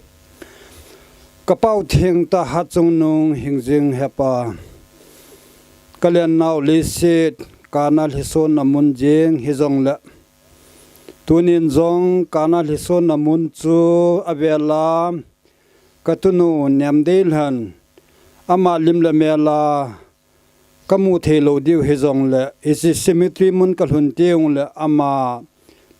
Kapau thengtah Hatchungnung Hingjing Hepa, kalennau leiset kana lhisonna mun jeng hijongle, tunin jong kana lhisonna mun chu avela katunu Nemdeilhen, ama lim le mela kamu theilou diu hijongle, hiche cemetery mun kalhun tengle ama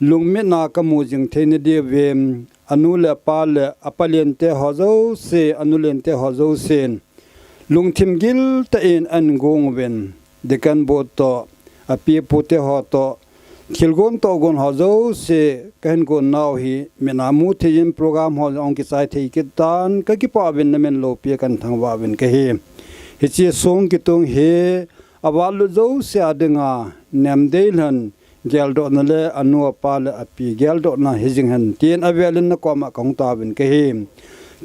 lungmitna kamu jing theina diuvin, anu le apa le apalente ho jouse, anu lente ho jousen lungthim giltah in ahin gong uvin, deacon board toh, api apute ho toh, thilgon tohgon ho jouse kahin gonnau hi mit a mu theiyin program ho jong kichai thei kit tan kakipah uvin, namin loupia kahin thangvah uvin kahi. Hiche song kitung hi avatlut jouse a dinga Nemdeilhen geldohna le anu apa le api geldohna hijing hen tin avelin nakoma kahung tauvin kahi.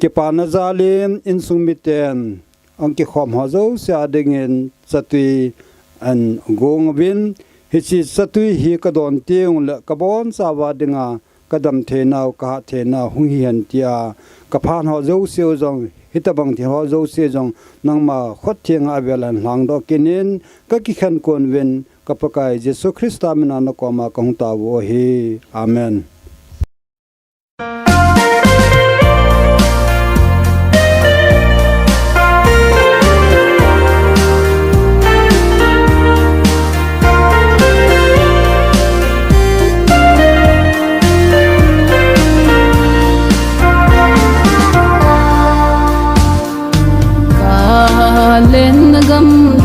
Kipana jalin insung miten ahung kikhom ho jouse a dingin chatwi ahin gong uvin, hiche chatwi hi kadon tengle kabonchauva dinga kadam theinau, kahat theinau hung hihen tia kaphan ho jouseu jong, hitobang thil ho jouse jong nangma khut thenga avela lhangdoh kit in kakikhen kon uvin, ka Pakai Jesu Christa mina nakoma kahung tao u ahi. Amen. Kalen gam